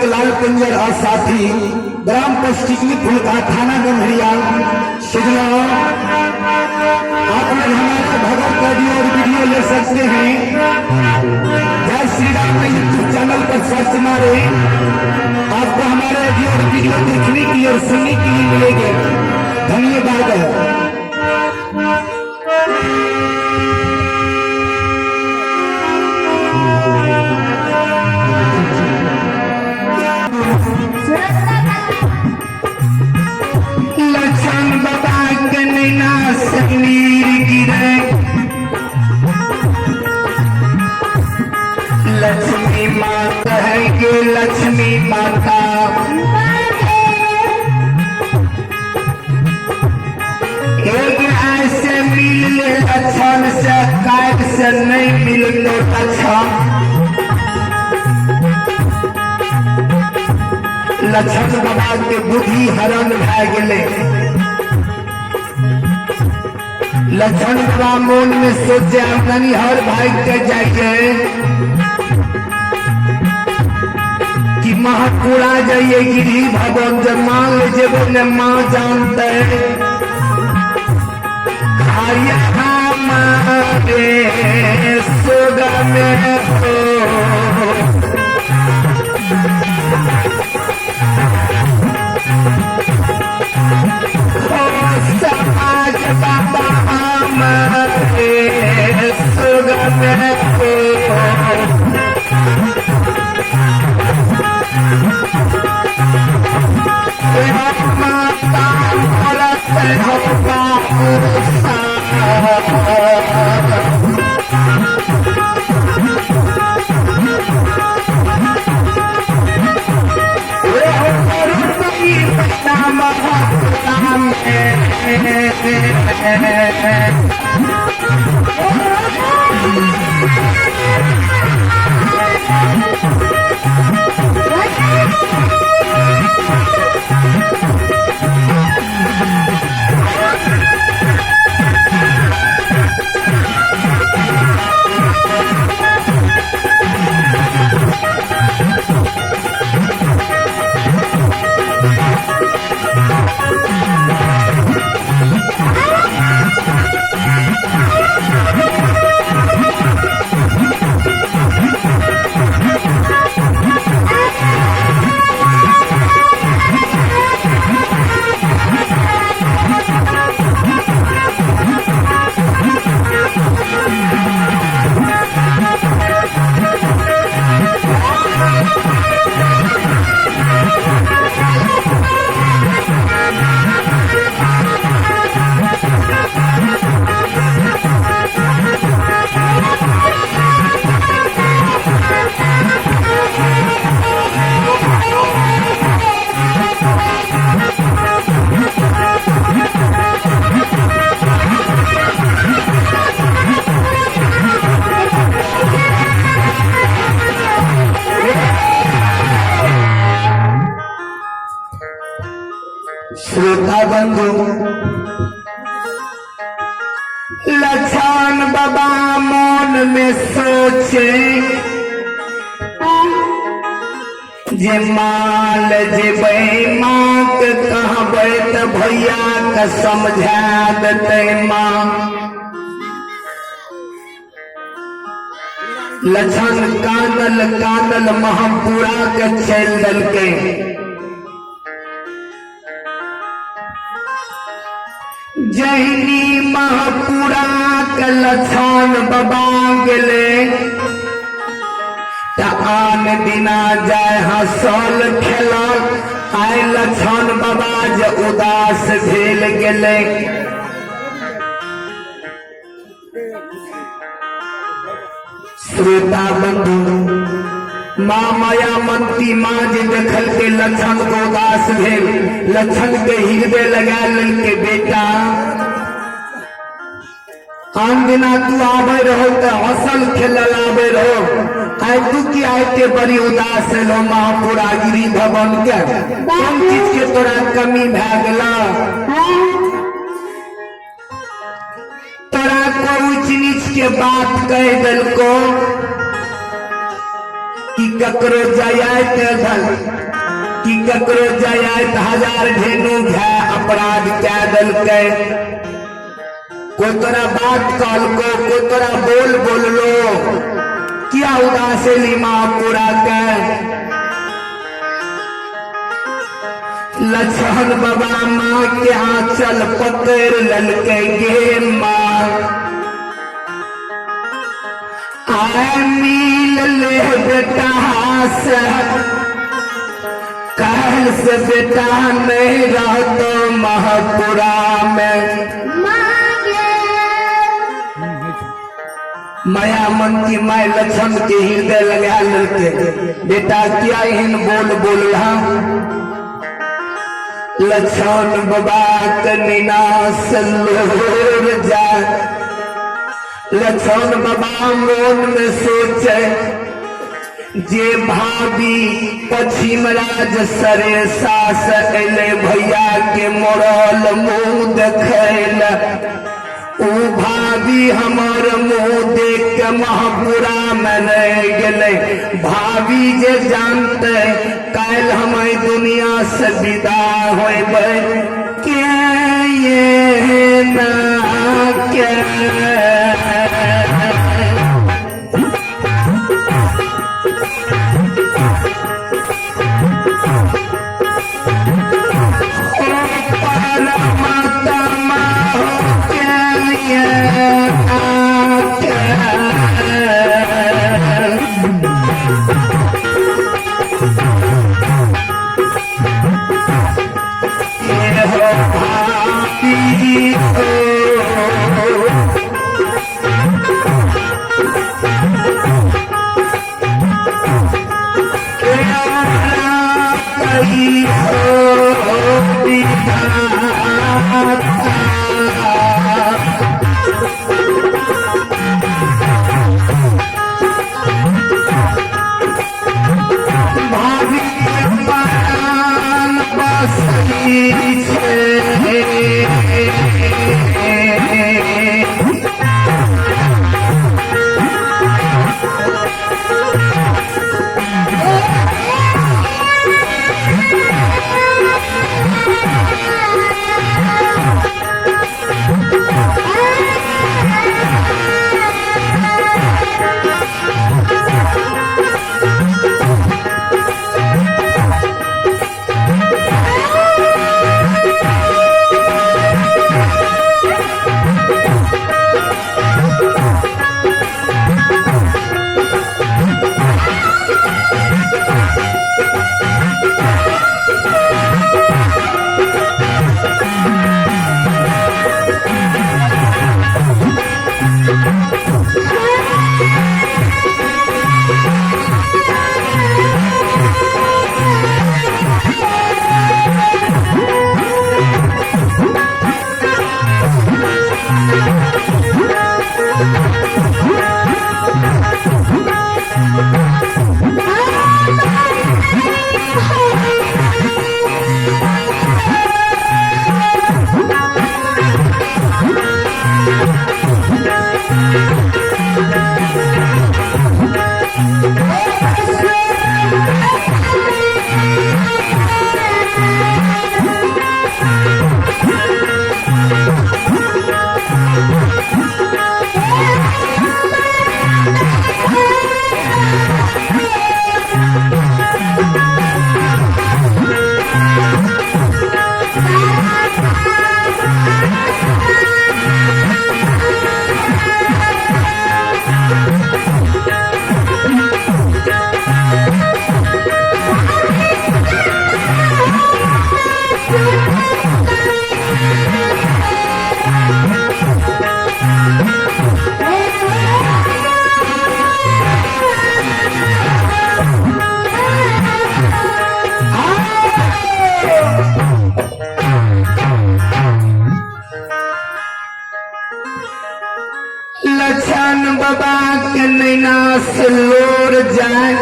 गायक लाल कुंजर और साथी, ग्राम पोस्ट फुलका, थाना गम्हरिया सुजना। आप लोग हमारे भगत ऑडियो और वीडियो ले सकते हैं। जय श्री राम के यूट्यूब चैनल पर सर्च मारे, आपको हमारे ऑडियो और वीडियो देखने की और सुनने के लिए मिलेंगे। धन्यवाद है। लक्षण बाबा के नैना से नीर गिरे, लक्ष्मी माता है के लक्ष्मी माता, एक ऐसे मिल ले लक्षण से, काट से नहीं मिलते लक्षण। लक्षण बाबा के बुद्धि हरण भए गेलै। लक्षण बाबा मोन में सोचे, हम ननिहर भाग के जाइए कि महापुरा जाइए गिरी भवन, जब मान ले जेबे ने माँ जानते खाया हमारे सुग में हो। समाज बाबा हमारे सुग में हो। माता भरत हो बाबू। श्रोता बंधु, लक्षण बाबा मन में सोचे जे माल जेबै माँ के कहबै त भैया के समझा देतै माँ। लक्षण कानल कानल महापुरा के चल देलकै। जहिनी महापुरा के लक्षण बाबा गेले त आन दिना जाय हंसल खेलल, आइ लक्षण बाबा जे उदास भेल गेले। श्रोता बंधु, माँ माया मंती माँ जे देखल के लक्षण को उदास भेल, लक्षण के हृदय लगा लेलके, बेटा आन दिना तू आबे रहो त हंसल खेलल आबे रहो, आइ तू की आइते बड़ी उदास एलो महापुरा गिरी भवन के, कोन चीज के तोरा कमी भए गेला? तोरा को ऊंच नीच के बात कह देलको कि ककरो जायत धन कि ककरो जायत हजार ढेनु घाय अपराध कए देलकै। कोई तोरा बात कहलको, कोई तोरा बोल बोललो, किया उदास एली महापुरा के? लछन बाबा माँ के आंचल पकड़ ललकै, गे माँ आय मिल ले बेटा से, काल से बेटा नहीं रहतो महपुरा में। माया मन की my Lakshman के हृदय लगा ललके, बेटा क्या एहन बोल बोल रहा? लक्ष्मण बाबा के निनाश लोर जाए। लक्ष्मण बाबा मन में सोचे जे भाभी पश्चिम राज सरे सास एले भैया के मोरल मुंह देखैल, उ भाभी हमर मुंह देख के महपुरा में रह गेलै। भाभी जे जानते काल्हि हम एहि दुनिया से विदा होबै के ये ना के। परमात्मा के ये आके। ये हो भाभी ओ। भाभी। लछन बाबा के नैना से लोर जाए।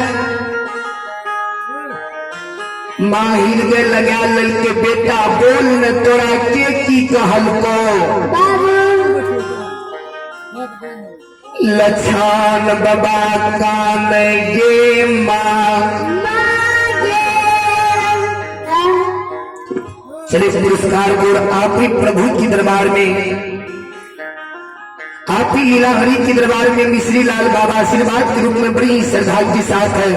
माँ हृदय लगा ललके, बेटा बोल न तोरा के की कहलको? लछन बाबा कान गे माँ। चलिए पुरस्कार को आप ही प्रभु की दरबार में, आप ही लीलाहरी के दरबार में मिश्री लाल बाबा आशीर्वाद के रूप में बड़ी श्रद्धा के साथ है,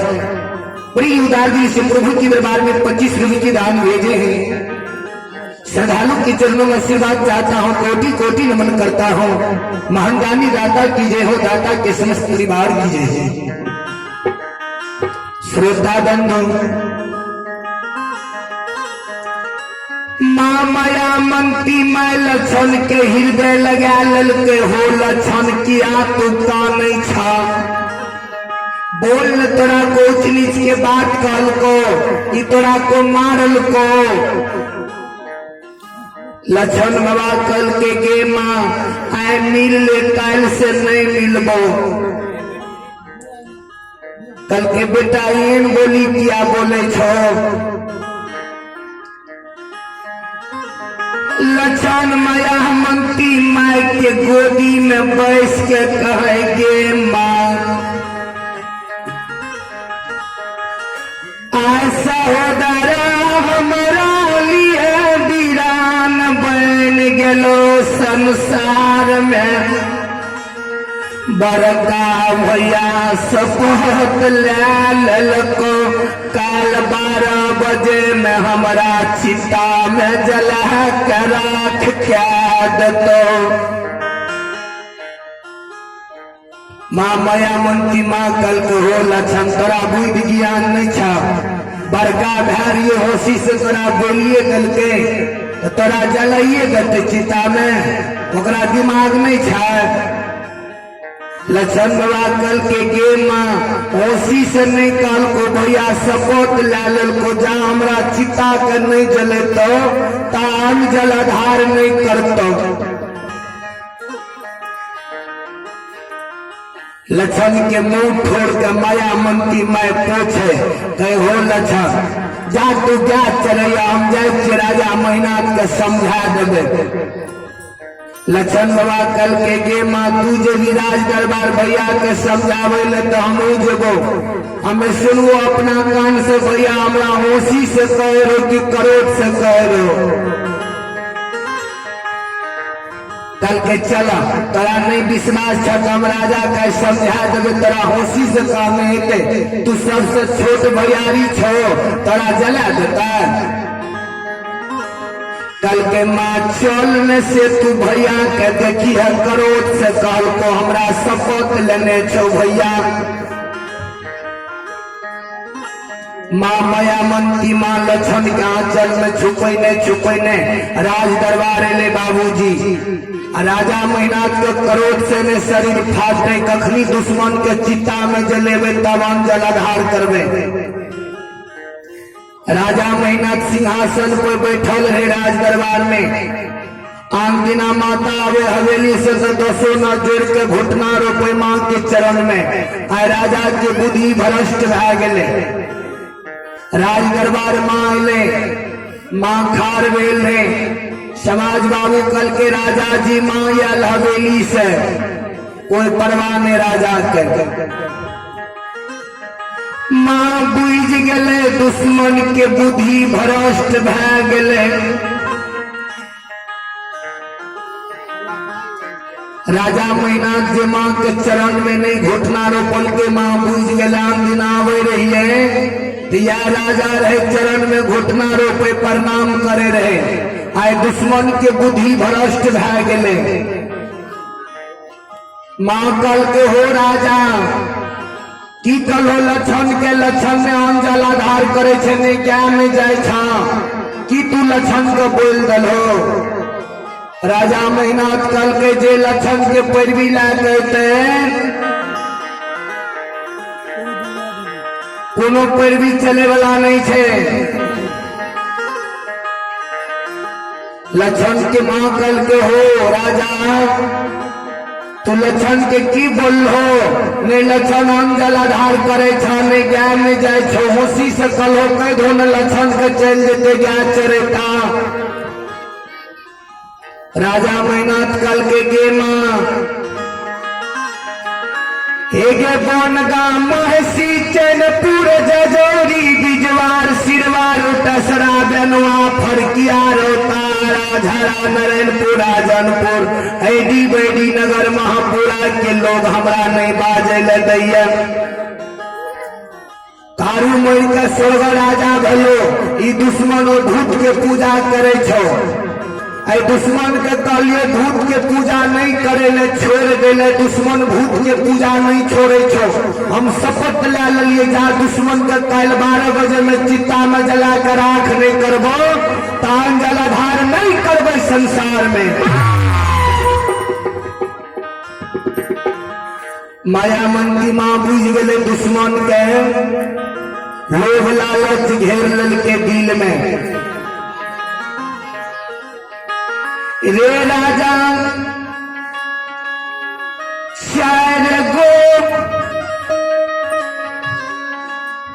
बड़ी उदार दिल से प्रभु के दरबार में 25 रुपए के दान भेजे हैं। श्रद्धालु के चरणों में आशीर्वाद चाहता हूँ, कोटि कोटि नमन करता हूँ। महान दाता की जय हो, दाता के समस्त परिवार की जय हो। श्रोता बंधु, माँ माया मंती मैं लक्षण के हृदय लगा ललके हो लक्षण किया तू कानै छा, बोल न तोरा को ऊंच नीच के बात कहल को, ई तोरा को मारल को। लक्षण बाबा कल के गे माँ आय मिल ले, काल से नहीं मिलबो। कल के बेटा एन बोली किया बोले छो। लक्षण माया मंती माय के गोदी में बैस के कहे गे माँ, आय सहोदरा हमारा लिए वीरान बन गेलो संसार में, बड़का भैया सपहत ले लेलको, काल 12 बजे में हमरा चिता में जला के राख के देतो। माँ माया मंती माँ कल के हो लक्षण तोरा बुद्धि ज्ञान नहीं छा, बड़का भारी होशी से तोरा बोलिए देलके तो तोरा जलाइए देते चिता में, ओकरा दिमाग नहीं छा। लक्षण बाबा कल के गे माँ होशी से नहीं कहल को भैया सपोर्ट ला लेल को, जा हमरा चिता के नहीं जलेतो तान जलाधार नहीं करतो। लक्षण के मुंह ठोर के माया मंती मैं पूछे कहे हो लक्षण जा तू जा चलैया, हम जाए छियै राजा महिनाथ के समझा देबै। लक्षण बाबा कल के गे माँ तू जे राज दरबार भैया के समझावे ले तो हमहू जेबो, हमें सुनबो अपना कान से भैया हमरा होशी से कह रहो कि करोड़ से कह रहो। कल के चल तोरा नहीं विश्वास छ तो हम राजा के समझा देबे, तोरा होशी से कहने हेतै, तू सबसे छोट भैयारी छो तोरा जला देता। कल के माँ चल ने से तू भैया के देखी है करोड़ से कहल को हमरा शपथ लेने छो भैया। माँ माया मंती माँ लक्षण के आंचल में छुपैने छुपैने राज दरबार एले बाबूजी। राजा महिनाथ के क्रोध से ने शरीर फाटे, कखनी दुश्मन के चिता में जलेबे तब हम जलाधार करबे। राजा महिनाथ सिंहासन पर बैठल है राज दरबार में। आन दिना माता आवे हवेली से तो दसो न जोड़ के घुटना रोपे माँ के चरण में। आय राजा के बुद्धि भ्रष्ट भए गेले। राज दरबार माँ अले, माँ खार भेल रहे। समाज बाबू कल के राजा जी माँ आयल हवेली से, कोई परवाह नहीं राजा के। माँ बुझि गेले दुश्मन के बुद्धि भ्रष्ट भए गेले। राजा महिनाथ जे माँ के चरण में नहीं घुटना रोपल के माँ बुझि गेले। आन दिन आवे रहिए तो या राजा रहे चरण में घुटना रोपे प्रणाम करे रहे। आय दुश्मन के बुद्धि भ्रष्ट भए गेले। माँ कल के हो राजा की कहो लक्षण के लक्षण ने अन्न जलाधार करे छे नहीं ज्ञान नहीं जाय छा, की तू लक्षण के बोल दलो। राजा महिनाथ कल के जे लक्षण के पैरवी ला के कोनो पैरवी चले वाला नहीं छे। लक्षण के माँ कल के हो राजा तू लक्षण के की बोल हो, नहीं लक्षण अन्न जलाधार करे छा नहीं ज्ञान नहीं जाय छो, होशी से कल हो कह दो न लक्षण के चल जेते ज्ञान चरेता। राजा महिनाथ कल के गे माँ हे गे बनगा महसी चैनपुर जजौरी बिजवार सिरवार उठा कसरा बेनुआ फरकिया रोतारा झरा नारायणपुरा जनपुर ऐडी बैडी नगर महापुरा के लोग हमरा नहीं बाजे ले दैया। कारू मर के स्वर्ग राजा भेलो, ई दुश्मन ओ भूत के पूजा करे छो। ऐ दुश्मन के कहलिए भूत के पूजा नहीं करे ले, छोड़ देले। दुश्मन भूत के पूजा नहीं छोड़े छो। हम शपथ ले लेलिए जा दुश्मन के काल्हि 12 बजे में चिता में जला के राख नहीं करबो तान जलाधार नहीं करबे संसार में। माया मंती मां बुझ गए दुश्मन के लोभ लालच घेर ललके दिल में। रे राजा चार गो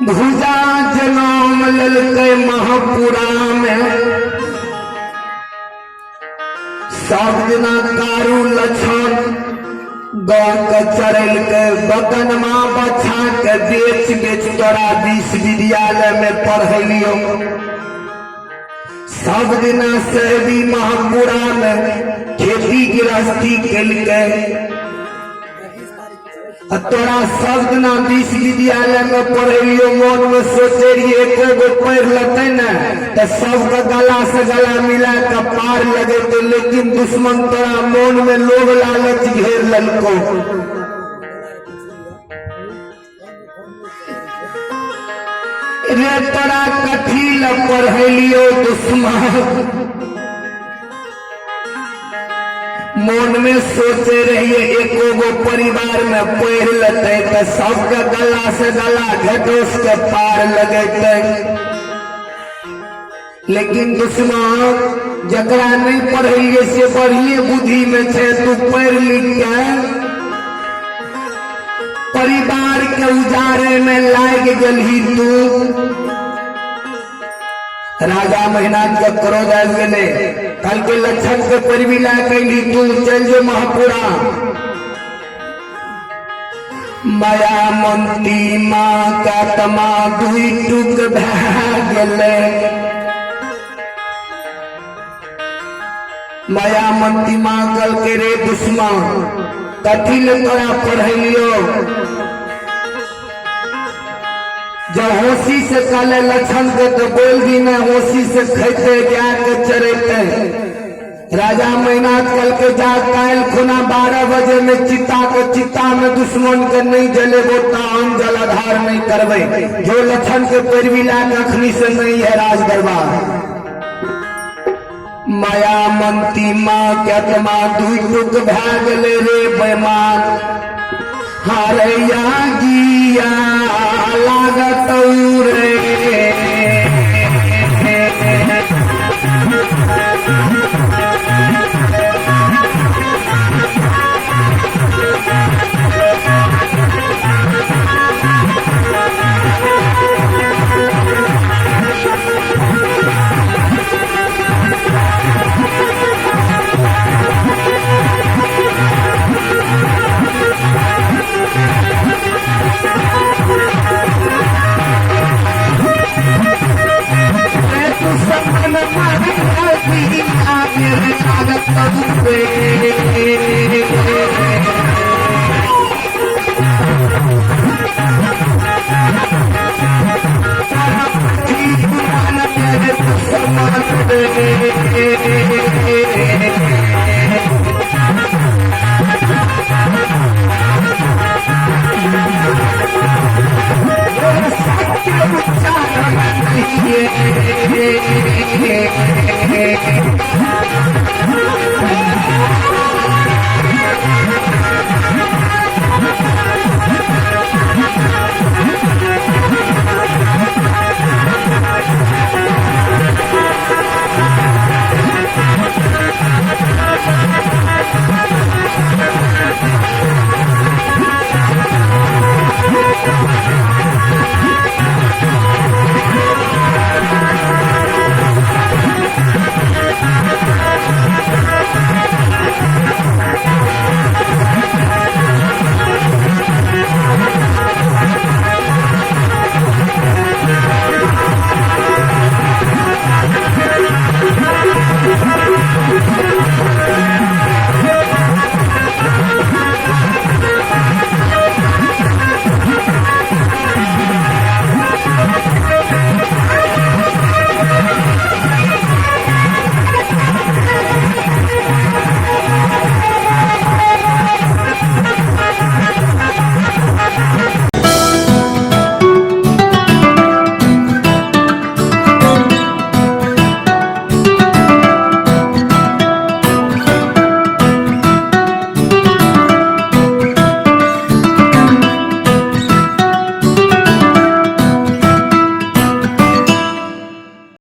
भुजा जनम ललके महापुरा में, सब दिना कारू लक्षण गौ के चरल के बगनमा बछा के बेच बेच तोरा 20 विद्यालय में पढ़लियो। सब दिना शहरी महापुरा में खेती गृहस्थी केलके, तोरा सब दिना 20 विद्यालय में पढ़लियो। मन में सोचे रहिए एको गो पढ़ लेते न तो सबके गला से गला मिला के पार लगेते, लेकिन दुश्मन तोरा मन में लोभ लालच घेर ललको। रे तोरा कथी ल पढ़लियो दुश्मन, मन में सोचे रहिए एको गो परिवार में पढ़ लेते तो सबके गला से गला घटोस के पार लगेते, लेकिन दुश्मन जकरा नहीं पढ़लिए से बढ़िए बुद्धि में छे, तू पढ़ लिख के परिवार के उजारे में लाग गेलही तू। राजा महिनाथ के क्रोध आबि गेलै, कल के लक्षण के पैरवी लए कैली तू, चल जो महापुरा। माया मंती माँ का तमा दुई टुक भए गेलै। माया मंती माँ कल के रे दुश्मन कथी ले तोरा पढ़लियो, जब होशी से कहले लक्षण के तो बोल दी न, होशी से खैते गाय के चरेते। राजा महिनाथ कल के जा काल खुना 12 बजे में चिता के चिता में दुश्मन के नहीं जलेबो तान जलाधार नहीं करबे, जो लक्षण के पैरवी ला के अखनी से नहीं है राज दरबार। माया मंती माँ के आत्मा दुई टुक भए गेलै रे बेमान, हरैया गिया लागत रे।